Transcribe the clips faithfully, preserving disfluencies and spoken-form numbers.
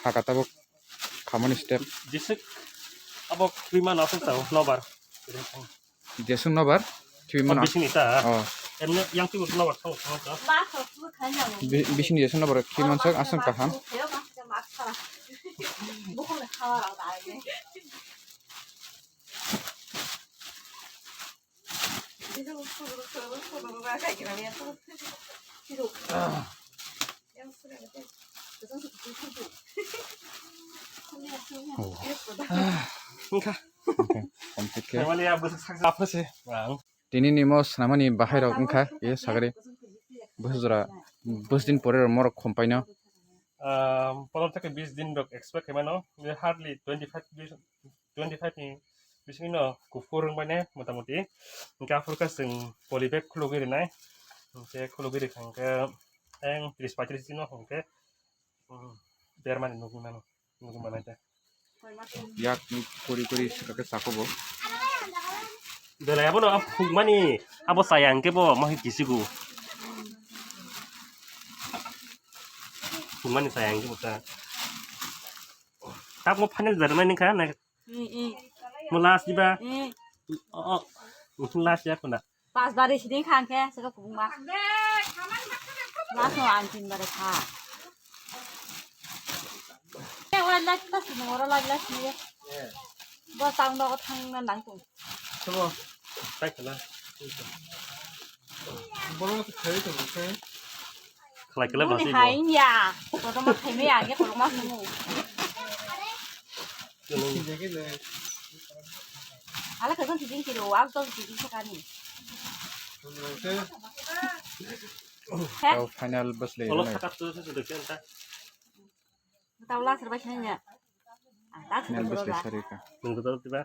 Saka tabuk khamani step. Jeswk abo khwimano aswk tao nobar. Jeswk nobar khwimano. Bisingni ta. Oh. Emne yang tu nobar tao tao ta. Bi-, bisingni jeswk nobar khwiman sak aswk kaham. Wngkha. Wngkha. Complete khe. Finally, ang bwswk saksa aphano se. Ang. Tini ni mo swnamani bahai rok wngkha, ye sagri. Bwswk jora, bwswk din pore rok morok khompaino. Um, pondro theke bis din rok expect khaimano. Hardly twenty five days twenty five ni bisingno kuphur wngbaine motamoti. Hingke aphuru khe chwng polybag khulugwi rwnai. Hingke khulugwi rwkha hingke eng tris paitris dino hingke, um, bermani nugwi mano, nugwi manai ta. Yak kuri kuri swkakhe chakobo. Belai abono hukmani abo chaya hingke bo mohit kisigo. Hukmani chaya hingke bo ta. Tabuk final jora nai ningkha, nai. Mm, mm. Mo last diba? Mm. Oh, oh. Last ya kuna. Pas bari siding khang khe, saka kubung ba. Last no ang tin bari kha. Eh, ora last last ni, ora last last ni. Bo tang do thang na nang tung. Sabo, tai khala. Borok khai tong khe. Khlai khlai basi bo. Hai ya. Kotorma khai me ya, ge kotorma hunu. Ala khe jon sijing kiro, ak jon sijing sakani. He? Tau final bwslai rwnai. Olo sakat tu susu de kenta. Tau la serbai sanya. Final bwslai sarika. Nung to tiba.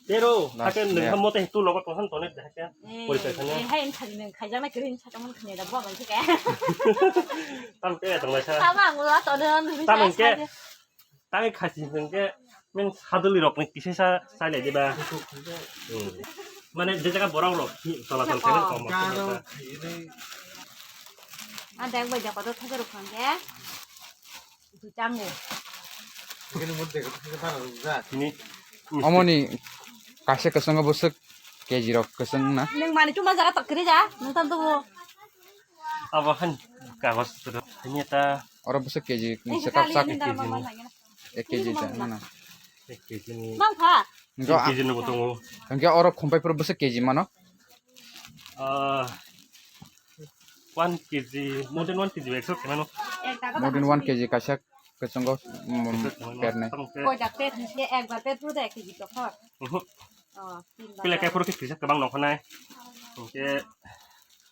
Tero, last haken nung ya. Hamote tu logo tosan tone de haken. Eh, pori sa sanya. Eh, hai in khali nung khaijana kirin sakamun khani da bo man ke. Tam ke tong sa. Sama ang la tone nung. Tam ke. Tangi khasi hwnkhe, min saduli rokni kisa sa, sailai diba? Hmm. Mane, je jaga borok rok, hi, cholacha khainai kom. Ang dek bai jaga do thajak rok hwnkhe, duchango. Ni. Omoni kaisa kwchwng bwswk K G rok kwchwng na. Nwng mani chuma jaga tok kiri ja, nwng tam tubu. Abo han kagos rok, hanya ta. Oro bwswk K G, eh, setup kali sak ini dalam K G ni. Mana lagi na? Ek K G ta, mana? Ek K G ni. Mang kha? Hingke ek K G ni bo tongo. Hingke oro khumpai phuru bwswk K G mano? Ah, one K G, more than one K G ekso khe mano. More than one K G kaisa kwchwngo, mm, pernai. Koi da pet, hingke ekbar pet phuru da ek K G tokhor. Mhm. Oh, tin bar. Pila khe phuru khe kisa kwbang nongkhornai. Hingke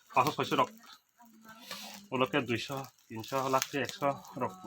paso soiso rok. Ulo khe duiso, tinso, lakh se ekso rok.